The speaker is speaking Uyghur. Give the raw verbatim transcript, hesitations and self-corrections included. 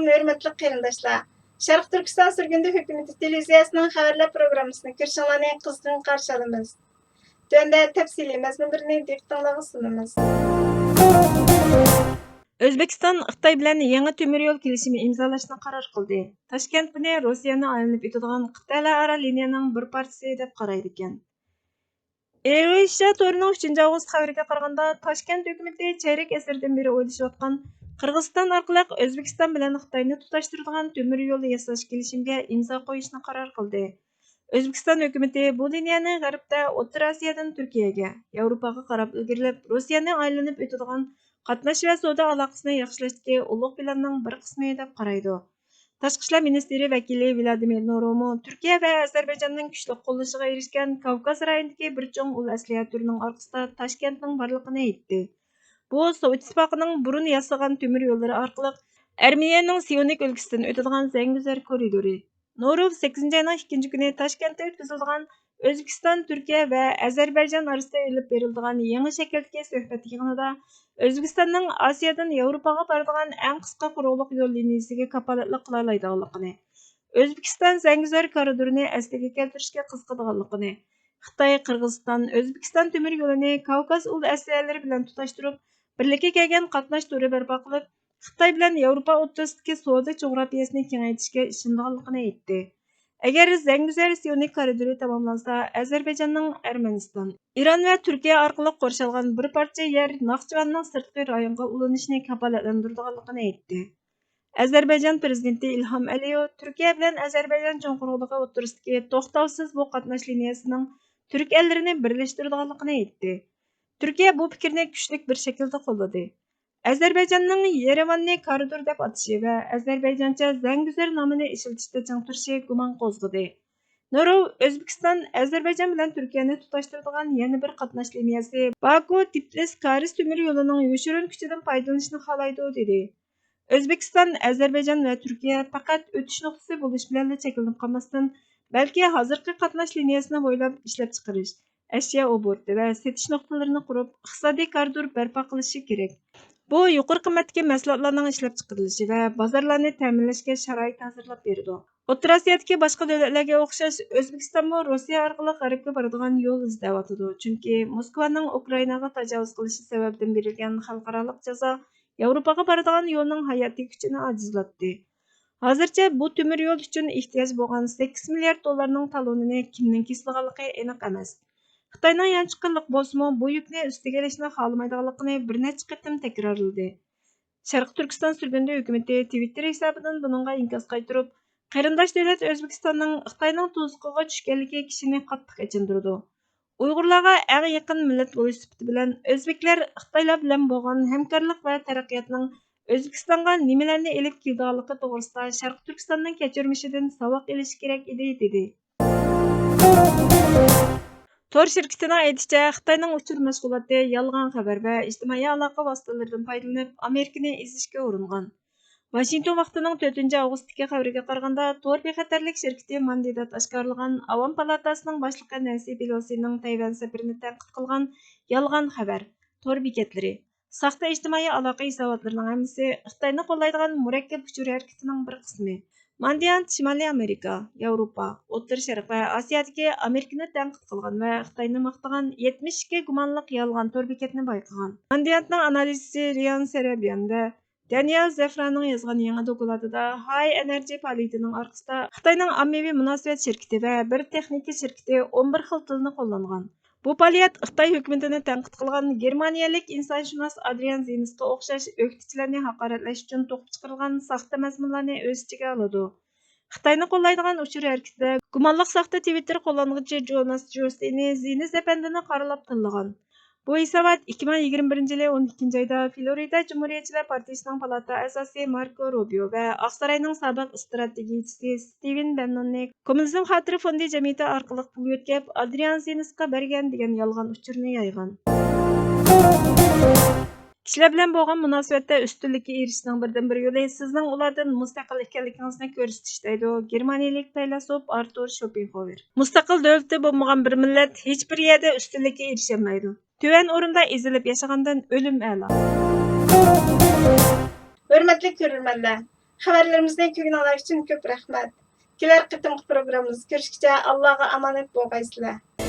ھۆرمەتلىك قېرىنداشلار، شەرقىي تۈركىستان سۈرگۈندە ھۆكۈمىتى تېلېۋىزىيەسىنىڭ خەۋەرلەر پروگراممىسىنى كۆرۈشۈڭلارنى قىزغىن قارشى ئالىمىز. تۆۋەندە تەپسىلىي مەزمۇنلىرىنى دىققىتىڭلارغا سۇنىمىز. ئۆزبېكىستان خىتاي بىلەن يېڭى تۆمۈر يول كېلىشىمى ئىمزالاشنى قارار قىلدى. تاشكەنت بۇنى روسىيەنى ئايلىنىپ ئۆتىدىغان قىتئەلەر ئارا لىنىيەنىڭ بىر پارچىسى دەپ قارايدىكەن. ئېيرئېيشىيا تورىنىڭ ئۈچىنچى ئاۋغۇست خەۋىرىگە قارىغاندا، تاشكەنت ھۆكۈمىتى چەيرەك ئەسىردىن بېرى ئويلىشىۋاتقان قىرغىزىستان ئارقىلىق ئۆزبېكىستان بىلەن خىتاينى تۇتاشتۇرىدىغان تۆمۈر يول ياساش كېلىشىمىگە ئىمزا قويۇشنى قارار قىلدى. ئۆزبېكىستان ھۆكۈمىتى بۇ لىنىيەنى غەربتە ئوتتۇرا ئاسىيادىن تۈركىيەگە، ياۋروپاغا قاراپ ئىلگىرىلەپ، روسىيەنى ئايلىنىپ ئۆتىدىغان قاتناش ۋە سودا ئالاقىسىنى ياخشىلاشتىكى ئۇلۇغ پىلاننىڭ بىر قىسمى دەپ قارايدۇ. تاشقى ئىشلار مىنىستىرى ۋەكىلى ۋلادىمىر نورۇمۇ تۈركىيە ۋە ئەزەربەيجاننىڭ كۈچلۈك قوللىشىغا ئېرىشكەن كاۋكاز رايونىدىكى بىر چوڭ ئۇل ئەسلىھە تۈرىنىڭ ئارقىسىدا تاشكەنتنىڭ بارلىقىنى ئېيتتى. بۇ سوۋېت ئىتتىپاقىنىڭ بۇرۇن ياسىغان تۆمۈر يوللىرى ئارقىلىق ئەرمېنىيەنىڭ سىيونىك ئۆلكىسىدىن ئۆتىدىغان زەڭگۈزەر كورىدورى. نورۇف سەككىزىنچى ئاينىڭ ئىككىنچى كۈنى تاشكەنتتە ئۆتكۈزۈلىدىغان ئۆزبېكىستان، تۈركىيە ۋە ئەزەربەيجان ئارىسىدا ئېلىپ بېرىلىدىغان يېڭى شەكىلدىكى سۆھبەت يىغىنىدا ئۆزبېكىستاننىڭ ئاسىيادىن ياۋروپاغا بارىدىغان ئەڭ قىسقا قۇرۇقلۇق يول لىنىيىسىگە كاپالەتلىك قىلالايدىغانلىقىنى، ئۆزبېكىستان زەڭگۈزەر كارىدورىنى ئەسلىگە كەلتۈرۈشكە قىزىقىدىغانلىقىنى، خىتاي، قىرغىزىستان، ئۆزبېكىستان تۆمۈر يولىنى كاۋكاز ئۇل ئەسلىھەلىرى بىلەن تۇتاشتۇرۇپ، بىرلىككە كەلگەن قاتناش تورى بەرپا قىلىپ، خىتاي بىلەن ياۋروپا ئوتتۇرىسىدىكى سودا جۇغراپىيەسىنى كېڭەيتىشكە ئىشىنىدىغانلىقىنى ئېيتتى. ئەگەر زەڭگۈزەر سىيونىك كارىدورى تاماملانسا، ئەزەربەيجاننىڭ ئەرمەنىستان، ئىران ۋە تۈركىيە ئارقىلىق قورشالغان بىر پارچە يەر ناخچىۋاننىڭ سىرتقى رايونغا ئۇلىنىشىنى كاپالەتلەندۈرىدىغانلىقىنى ئېيتتى. ئەزەربەيجان پىرېزىدېنتى ئىلھام ئەلىيېۋ تۈركىيە بىلەن ئەزەربەيجان چوڭ قۇرۇقلۇقى ئوتتۇرىسىدىكى توختاۋسىز بۇ قاتناش لىنىيەسىنىڭ تۈرك ئەللىرىنى بىرلەشتۈرىدىغانلىقىنى ئېيتتى. تۈركىيە بۇ پىكىرنى كۈچلۈك بىر شەكىلدە قوللىدى. ئەزەربەيجاننىڭ يېرېۋاننى كارىدور دەپ ئاتىشى ۋە ئەزەربەيجانچە زەڭگۈزەر نامىنى ئىشلىتىشتە چىڭ تۇرۇشى گۇمان قوزغىدى. نورۇ ئۆزبېكىستان ئەزەربەيجان بىلەن تۈركىيەنى تۇتاشتۇرىدىغان يەنە بىر قاتناش لىنىيەسى باكۇ تىبلىس كارىز تۆمۈر يولىنىڭ يوشۇرۇن كۈچىدىن پايدىلىنىشنى خالايدۇ، دېدى. ئۆزبېكىستان، ئەزەربەيجان ۋە تۈركىيە پەقەت ئۆتۈش نۇقتىسى بولۇش بىلەنلا چەكلىنىپ قالماستىن، بەلكى ھازىرقى قاتناش لىنىيەسىنى بويلاپ ئىشلەپچىقىرىش، ئەشيا ئوبوروتى ۋە سېتىش نۇقتىلىرىنى قۇرۇپ، ئىقتىسادىي كارىدور بەرپا قىلىشى كېرەك. بۇ يۇقىرى قىممەتتىكى مەھسۇلاتلارنىڭ ئىشلەپچىقىرىلىشى ۋە بازارلارنى تەمىنلەشكە شارائىت ھازىرلاپ بېرىدۇ. ئوتتۇرا ئاسىيادىكى باشقا دۆلەتلەرگە ئوخشاش، ئۆزبېكىستانمۇ روسىيە ئارقىلىق غەربكە بارىدىغان يول ئىزدەۋاتىدۇ، چۈنكى موسكۋانىڭ ئۇكرائىناغا تاجاۋۇز قىلىشى سەۋەبىدىن بېرىلگەن خەلقئارالىق جازا ياۋروپاغا بارىدىغان يولنىڭ ھاياتىي كۈچىنى ئاجىزلاتتى. ھازىرچە بۇ تۆمۈر يول ئۈچۈن ئېھتىياج بولغان سەككىز مىليارد دوللارنىڭ تالونىنى كىمنىڭ كېسىدىغانلىقى ئېنىق ئەمەس. خىتاينىڭ يانچۇقىلىق بولسىمۇ، بۇ يۈكنى ئۈستىگە ئېلىشنى خالىمايدىغانلىقىنى بىر نەچچە قېتىم تەكرارلىدى. شەرقىي تۈركىستان سۈرگۈندە ھۆكۈمىتى تىۋىتتېر ھېسابىدىن بۇنىڭغا ئىنكاس قايتۇرۇپ، قېرىنداش دۆلەت ئۆزبېكىستاننىڭ خىتاينىڭ تۇزىقىغا چۈشكەنلىكى كىشىنى قاتتىق ئېچىندۇرىدۇ. ئۇيغۇرلارغا ئەڭ يېقىن مىللەت بولۇش سۈپىتى بىلەن، ئۆزبېكلەر خىتايلار بىلەن بولغان ھەمكارلىق ۋە تەرەققىياتنىڭ ئۆزبېكىستانغا نېمىلەرنى ئېلىپ كېلىدىغانلىقى توغرىسىدا شەرقىي تۈركىستاننىڭ كەچۈرمىشىدىن ساۋاق ئېلىش كېرەك ئىدى، دېدى. تور شىركىتىنىڭ ئېيتىشىچە، خىتاينىڭ ئۇچۇر مەشغۇلاتى يالغان خەۋەر ۋە ئىجتىمائىي ئالاقە ۋاسىتىلىرىدىن پايدىلىنىپ، ئامېرىكىنى ئېزىشكە ئۇرۇنغان. ۋاشىنگتون ۋاقتىنىڭ تۆتىنچى ئاۋغۇستتىكى خەۋىرىگە قارىغاندا، تور بىخەتەرلىك شىركىتى ماندىدات ئاشكارىلىغان ئاۋام پالاتاسىنىڭ باشلىقى نەنسى پېلوسىنىڭ تەيۋەن سەپىرىنى تەنقىد قىلغان يالغان خەۋەر، تور بېكەتلىرى، ساختا ئىجتىمائىي ئالاقە ھېساباتلىرىنىڭ ھەممىسى خىتاينى قوللايدىغان مۇرەككەپ ئۇچۇر ھەرىكىتىنىڭ بىر قىسمى. ماندىيانت شىمالىي ئامېرىكا، ياۋروپا، ئوتتۇرا شەرق ۋە ئاسىيادىكى ئامېرىكىنى تەنقىد قىلغان ۋە خىتاينى ماختىغان يەتمىش ئىككى گۇمانلىق يالغان تور بېكەتنى بايقىغان. ماندىيانتنىڭ ئانالىزچىسى رىيان سېرابىيان ۋە دانىيال زەفرانىڭ يازغان يېڭى دوكلاتىدا، ھاي ئېنېرجى پائالىيىتىنىڭ ئارقىسىدا خىتاينىڭ ئاممىۋى مۇناسىۋەت شىركىتى ۋە بىر تېخنىكا شىركىتى ئون بىر خىل تىلنى قوللانغان. بۇ پائالىيەت خىتاي ھۆكۈمىتىنى تەنقىد قىلغان گېرمانىيەلىك ئىنسانشۇناس ئادرىيان زىنسقا ئوخشاش ئۆكتىچىلەرنى ھاقارەتلەش ئۈچۈن توقۇپ چىقىرىلغان ساختا مەزمۇنلارنى ئۆز ئىچىگە ئالىدۇ. خىتاينى قوللايدىغان ئۇچۇر ھەرىكىتىدە گۇمانلىق ساختا تىۋىتتېر قوللانغۇچى جوناس جوستىنى زىنس ئەپەندىنى قارىلاپ تىللىغان. بۇ ھېسابات ئىككى مىڭ يىگىرمە بىرىنچى يىلى ئون ئىككىنچى ئايدا فلورىدا جۇمھۇرىيەتچىلەر پارتىيىسىنىڭ پالاتا ئەزاسى ماركو روبىيو ۋە ئاقساراينىڭ سابىق ئىستراتېگىيىچىسى ستىۋېن بەننوننى كوممۇنىزم خاتىرە فوندى جەمئىيىتى ئارقىلىق پۇل يۆتكەپ، ئادرىيان زىنسقا بەرگەن دېگەن يالغان ئۇچۇرنى يايغان. كىشىلەر بىلەن بولغان مۇناسىۋەتتە ئۈستۈنلۈككە ئېرىشىشنىڭ بىردىنبىر يولى سىزنىڭ ئۇلاردىن مۇستەقىل ئىكەنلىكىڭىزنى كۆرسىتىش، دەيدۇ گېرمانىيەلىك پەيلاسوپ ئارتۇر شوپېنھاۋېر. مۇستەقىل دۆلىتى بولمىغان بىر مىللەت ھېچبىر يەردە ئۈستۈنلۈككە ئېرىشەلمەيدۇ. تۆۋەن ئورۇندا ئېزىلىپ ياشىغاندىن ئۆلۈم ئەلا. ھۆرمەتلىك كۆرۈرمەنلەر، خەۋەرلىرىمىزنى كۆرگىنىڭلار ئۈچۈن كۆپ رەھمەت. كېلەر قېتىمقى پروگراممىمىزدا كۆرۈشكىچە ئاللاغا ئامانەت بولغايسىلەر.